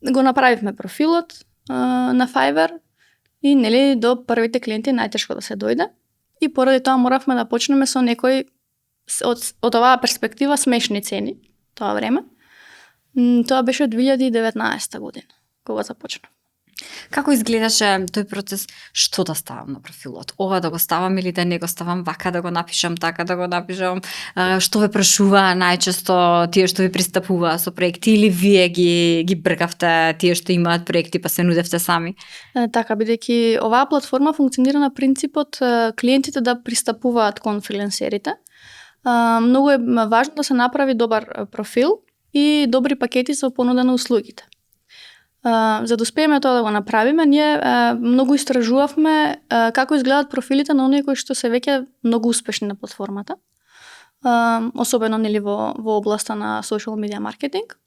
го направивме профилот на Fiverr и нели до првите клиенти најтешко да се дојде. И поради тоа моравме да почнеме со некои од оваа перспектива смешни цени тоа време. Тоа беше 2019 година кога започна. Како изгледаше тој процес? Што да ставам на профилот? Ова да го ставам или да не го ставам, вака да го напишам, така да го напишам? Што ве прашуваа најчесто тие што ви пристапуваа со проекти или вие ги бркавте тие што имаат проекти па се нудевте сами? Така, бидејќи оваа платформа функционира на принципот клиентите да пристапуваат кон фрилансерите. Многу е важно да се направи добар профил и добри пакети со понуда на услугите. За да успееме тоа да го направиме, ние многу истражувавме како изгледаат профилите на оние кои што се веќе многу успешни на платформата. Особено нели во областа на social media маркетинг.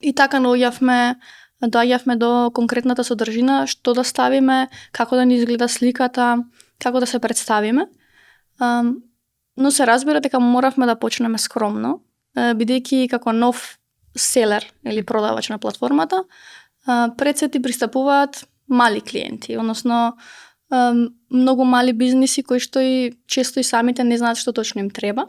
И така доаѓавме до конкретната содржина, што да ставиме, како да ни изгледа сликата, како да се представиме. Но се разбира дека моравме да почнеме скромно, бидејќи како нов селер или продавач на платформата, пред се ти пристапуваат мали клиенти, односно многу мали бизниси кои што и често и самите не знаат што точно им треба.